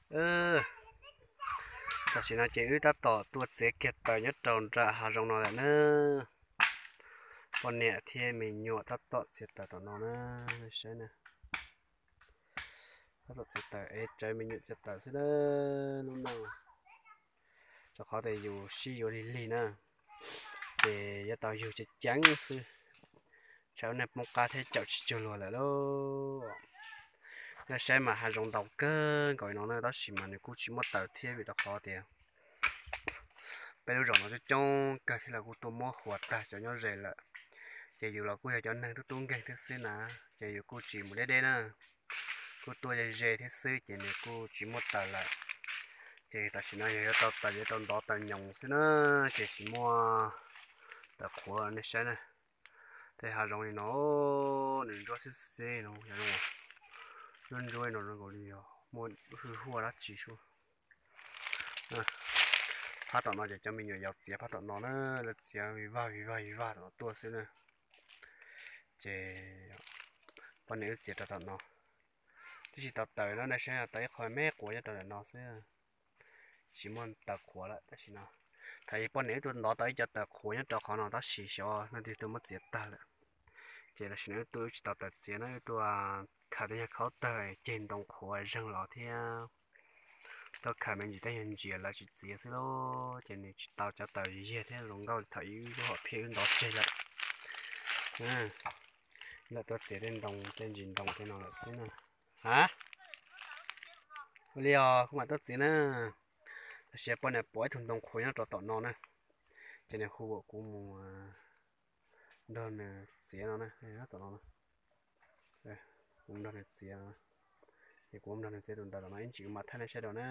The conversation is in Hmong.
Tam sim no ces wb tab tom tuaj txiav kiag taws nyob rau nram hav zoov no lawm na. Poj niam thiab me nyuam tab tom txiav taws tom no na, saib na. Tab tom txiav taws es tsawv me nyuam txiav taws xwb na, lub neej. Rau qhov tias yus sib yuav lig lig na, ces yuav tau yug ceev ceev xwb. Tsam lub neej poob qab thiab caum tsis cuag luag lawm lauj. Nej saib mas hav zoov ntau kawg nkaus li no na, tab sis mas nws kuj tsis muaj taws thiab vim rau qhov tias peb lub zos no coob coob kawg thiab lawv kuj tuaj muab huas tag cov nyob ze lawm. Ces yus los kuj yog cov neeg tub tub nkeeg thiab xwb na, ces yus kuj tsis mus deb deb na, kuj tuaj ze ze thiab xwb ces nws kuj tsis muaj taws lawm. Ces tam sim no yog yuav tau taws yuav tau ntov taws nyoos xwb na, ces tsis muaj taws qhuav nej saib na. Tej hav zoov li no nws ntsuab xib xib no, ntsuab ntsuab no zoo nkaus li yog muaj hwj huaj dab tsi sub. Phab tom no ces cov me nyuam yaus txiav phab tom no na, lawv txiav vij vag vij vag vij vag tom no tuaj xwb na. Ces poj niam wb txiav rau tom no, twb tsis tau taws no, nej saib tau ib qho me quav nyob rau ntawm no xwb, tsis muaj taws qhuav lawm tam sim no. Thaum poj niam wb tuaj ntov tau ib co taws qhuav nyob rau qhov no tab sis xyov leej twg tuaj muab txiav tag lawm. Ces tam sim no wb tuaj wb tsis tau taws txiav na, wb tuaj khaws tej nyuag khaub tawg ceg ntoo qhuav zeeg los thiab tuaj khaws me ntsis tej nyuag ntsis lawv tsis txiav xwb lauj, ces nws tsis tau cov taws yiag thiab zoo nkauj li thaum ub lub hom phiaj wb ntov tseg lawm. Lawv tuaj txiav tej ntoo tej ntsis ntoo tej no lawm xwb na. Ha, ua li os, kuv mam tuaj txiav na. Tam sim poj niam pom ib tug ntoo qhuav nyob rau tom no na, ces nws hu kuv mus nrog nws txiav no na, tom no na. Kuv nrog nws txiav, ces kuv nrog nws txiav tus ntawd tom no ib ntsis kuv mam thaij nej saib dua na.